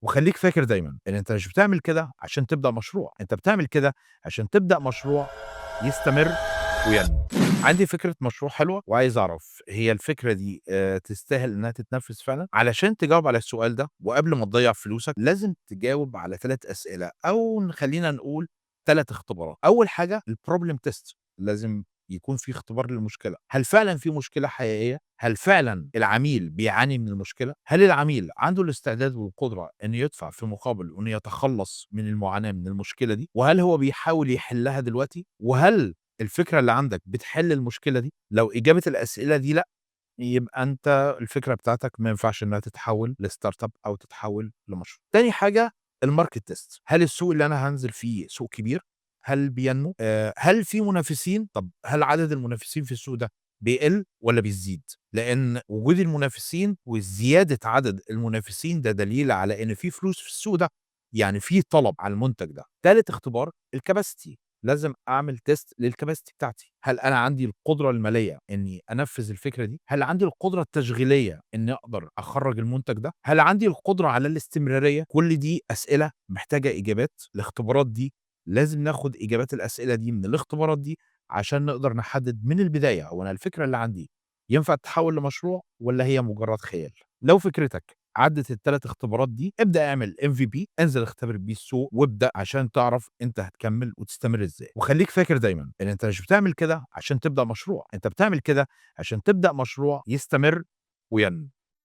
وخلّيك فاكر دايمًا إن أنت مش بتعمل كده عشان تبدأ مشروع، أنت بتعمل كده عشان تبدأ مشروع يستمر وينمو. عندي فكرة مشروع حلوة وعايز أعرف هي الفكرة دي تستاهل إنها تتنفذ فعلًا؟ علشان تجاوب على السؤال ده وقبل ما تضيّع فلوسك لازم تجاوب على 3 أسئلة أو خلّينا نقول 3 اختبارات. أول حاجة الproblem test، لازم يكون في اختبار للمشكلة، هل فعلًا في مشكلة حقيقية؟ هل فعلًا العميل بيعاني من المشكلة؟ هل العميل عنده الاستعداد والقدرة إنه يدفع في مقابل إنه يتخلص من المعاناة من المشكلة دي؟ وهل هو بيحاول يحلها دلوقتي؟ وهل الفكرة اللي عندك بتحل المشكلة دي؟ لو إجابة الأسئلة دي لأ، يبقى أنت الفكرة بتاعتك ما ينفعش إنها تتحول لstartup أو تتحول لمشروع. تاني حاجة الmarket test، هل السوق اللي أنا هانزل فيه سوق كبير؟ هل بينمو؟ هل في منافسين؟ طب هل عدد المنافسين في السوق ده بيقل والّا بيزيد؟ لإن وجود المنافسين وزيادة عدد المنافسين ده دليل على إن في فلوس في السوق ده، يعني في طلب على المنتج ده. تالت اختبار الcapacity، لازم أعمل test للcapacity بتاعتي، هل أنا عندي القدرة المالية إني أنفذ الفكرة دي؟ هل عندي القدرة التشغيلية إني أقدر أخرّج المنتج ده؟ هل عندي القدرة على الاستمرارية؟ كل دي أسئلة محتاجة إجابات، الاختبارات دي لازم ناخد إجابات الأسئلة دي من الاختبارات دي عشان نقدر نحدد من البداية هو أنا الفكرة اللي عندي ينفع تتحول لمشروع والّا هي مجرد خيال؟ لو فكرتك عدِّت ال3 اختبارات دي، ابدأ اعمل MVP، انزل اختبر بيه السوق وابدأ عشان تعرف أنت هتكمّل وتستمر إزاي. وخلّيك فاكر دايمًا إن أنت مش بتعمل كده عشان تبدأ مشروع، أنت بتعمل كده عشان تبدأ مشروع يستمر وينمو.